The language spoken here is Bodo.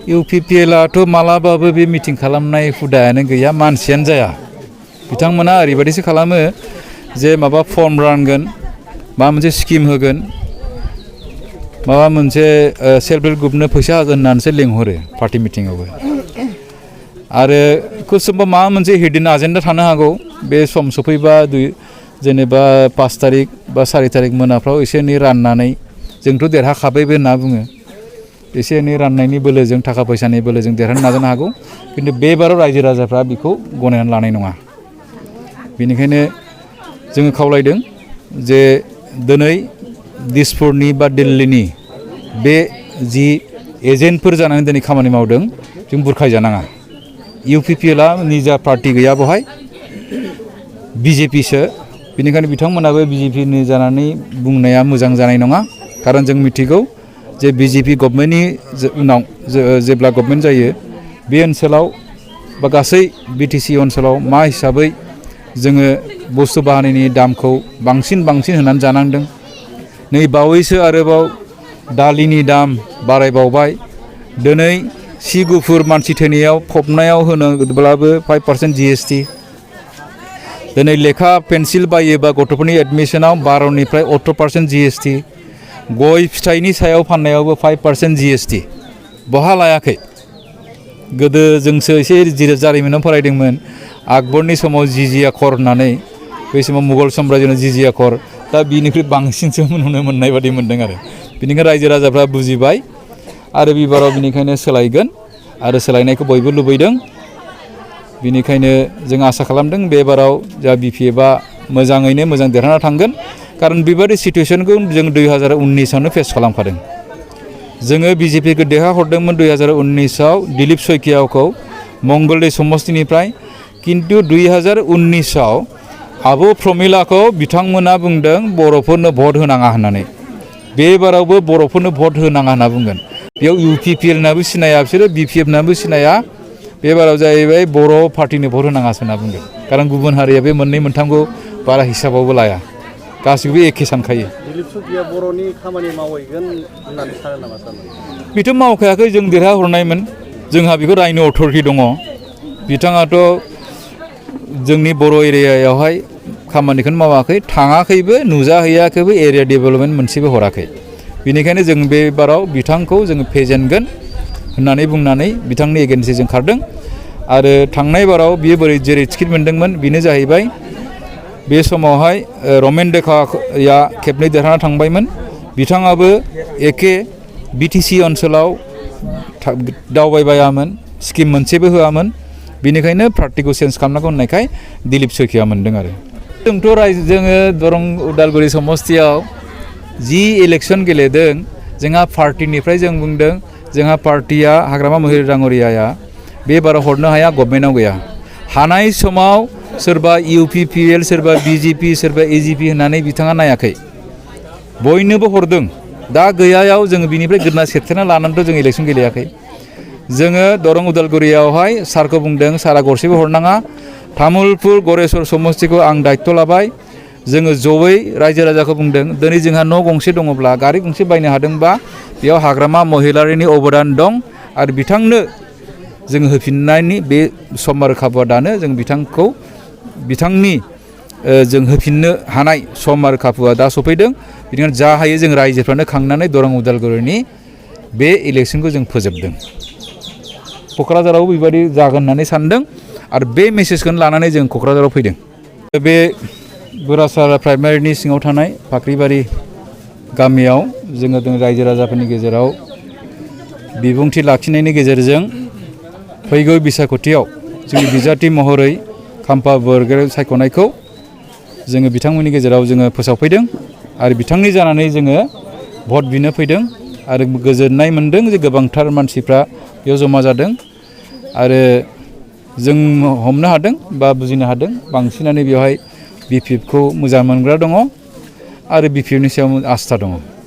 इउपिपिएलआथ' मालाबाबो बे मिटिं खालामनाय हुदायानो गैया मानसियानो जाया बिथांमोना ओरैबायदिसो खालामो जे माबा फर्म रानगोन माबा मोनसे स्किम होगोन माबा मोनसे सेल्फ हेल्प ग्रुपनो फैसा होगोन होननानैसो लेंहरो पार्टी मिटिंआवबो आरो सोरबा माबा मोनसे हिडन एजेन्डा थानो हागौ बे सम सफैबा जेनेबा 5 तारिख बा 4 तारिख मोनाफ्राव एसे एनै राननानै जोंथ' देरहाखाबायबो होनना बुङो एसे एनै राननायनि बोलोजों थाखा फैसानि बोलोजों देरहानो नाजानो हागौ खिन्थु बेबाराव रायजो राजाफ्रा बेखौ गनायनानै लानाय नङा बेनिखायनो जोङो खावलायदों जे दिनै दिसपुरनि बा दिल्लीनि बे जि एजेन्टफोर जानानै दिनै खामानि मावदों जों बुरखायजानाङा इउपिपिएलआ निजा पार्टी गैया बेवहाय बिजेपिसो बेनिखायनो बिथांमोनाबो बिजेपिनि जानानै बुंनाया मोजां जानाय नङा खारन जों मिथिगौ जे बिजेपि गभर्नमेन्टनि उनाव जेब्ला गभर्नमेन्ट जायो बे ओनसोलाव बा गासै बिटिसि ओनसोलाव मा हिसाबै जोङो बुस्थु बाहायनायनि दामखौ बांसिन होनानै जानांदों नै बावैसो आरोबाव दालिनि दाम बारायबावबाय दिनै सि गुफुर मानसि थैनायाव फबनायाव होनोब्लाबो 5% GST दिनै लेखा पेन्सिल बायोबा गथ'फोरनि एडमिसनाव 12निफ्राय 18% GST गय फिथाइनि सायाव फाननायावबो 5% GST बहा लायाखै गोदो जोंसो एसे जारिमिनाव फरायदोंमोन आकबरनि समाव जिजिया खर होननानै बै समाव मुगल साम्राज्यनि जिजिया खर दा बिनिख्रुइ बांसिनसो नुनो मोननाय बादि मोनदों आरो बेनिखायनो रायजो राजाफ्रा बुजिबाय आरो बिबाराव बिनिखायनो सोलायगोन आरो सोलायनायखौ बयबो लुबैदों बिनिखायनो जों आसा खालामदों बे बाराव जा बिपिएफआ मोजाङैनो मोजां देरहाना थांगोन खारन बेबायदि सिटुएसनखौ जों 2019आवनो फेस खालामखादों जोङो बिजेपिखौ देरहाहरदोंमोन 2019आव दिलीप सयकियाखौ मंगलदै समस्तिनिफ्राय किन्तु 2019आव आब' प्रमिलाखौ बिथांमोना बुंदों बर'फोरनो भट होनाङा होननानै बे बारावबो बर'फोरनो भट होनाङा होनना बुंगोन बेयाव इउपिपिएलनाबो सिनाया बिसोरो बिपिएफनाबो सिनाया बे बाराव जाहैबाय बर' पार्टिनो भट होनाङासो होनना बुंगोन खारन गुबुन हारिया बे मोननै मोनथामखौ बारा हिसाबावबो लाया गासिबो एखे सानखायो दिलीप सयकिया बर'नि खामानि मावहैगोन होननानै सानो नामा सार बेथ' मावखायाखै जों देरहाहरनायमोन जोंहा बेखौ रायनो अथरिटि दङ बिथाङाथ' जोंनि बर' एरियायावहाय खामानिखौनो मावाखै थाङाखैबो नुजाहैयाखैबो एरिया डेभेलपमेन्ट मोनसेबो हराखै बेनिखायनो जों बे बाराव बिथांखौ जोङो फेजेनगोन होननानै बुंनानै बिथांनि एगेन्सै जों खारदों आरो थांनाय बाराव बियो जेरै टिकेट मोनदोंमोन बेनो जाहैबाय बे समावहाय रमेन डेकाया खेबनै देरहाना थांबायमोन बिथाङाबो एखे बिटिसि ओनसोलाव दावबायबायामोन स्किम मोनसेबो होआमोन बेनिखायनो पार्टिखौ चेन्ज खालामनांगौ होननायखाय दिलीप सयकिया मोनदों आरो जोंथ' जोङो दरं उदालगुरि समस्तियाव जि इलेक्सन गेलेदों जोंहा पार्टिनिफ्राय जों बुंदों जोंहा पार्टिया हाग्रामा महिलारि डांगरियाया बे बाराव हरनो हाया गभर्नमेन्टआव गैया हानाय समाव सोरबा इउपिपिएल सोरबा बिजेपि सोरबा एजिपि होननानै बिथाङा नायाखै बयनोबो हरदों दा गैयायाव जोङो बिनिफ्राय गोदना सेबथेना लानानैथ' जों इलेक्सन गेलेयाखै जोङो दरं उदालगुरियावहाय सारखौ बुंदों सारा गरसेबो हरनाङा तामुलपुर गरेस्वर समस्तिखौ आं दायित्व लाबाय जोङो जयै रायजो राजाखौ बुंदों दिनै जोंहा न' गंसे दङब्ला गारि गंसे बायनो हादोंबा बेयाव हाग्रामा महिलारिनि अबदान दं आरो बिथांनो जों होफिननायनि बे सम आरो खाबुआ दानो जों बिथांनि जों होफिननो हानाय सम आरो खाबुआ दा सफैदों बिनिखायनो जा हायो जों रायजोफ्रानो खांनानै दरं उदालगुरिनि बे इलेक्सनखौ जों फोजोबदों क'क्राझारावबो बेबायदि जागोन होननानै सानदों आरो बे मेसेजखौनो लानानै जों क'क्राझाराव फैदों बे गोरासारा प्राइमारिनि सिङाव थानाय फाख्रिबारि गामियाव जोङो रायजो राजाफोरनि गेजेराव बिबुंथि लाखिनायनि गेजेरजों फैगौ बिसायख'थियाव जोंनि बिजाथि महरै खाम्फा बरगयारि सायख'नायखौ जोङो बिथांमोननि गेजेराव जोङो फोसावफैदों आरो बिथांनि जानानै जोङो भट बिनो फैदों आरो गोजोननाय मोनदों जे गोबांथार मानसिफ्रा बेयाव जमा जादों आरो जों हमनो हादों बा बुजिनो हादों बांसिनानो बेवहाय बिपिएफखौ मोजां मोनग्रा दङ आरो बिपिएफनि सायाव आस्था दङ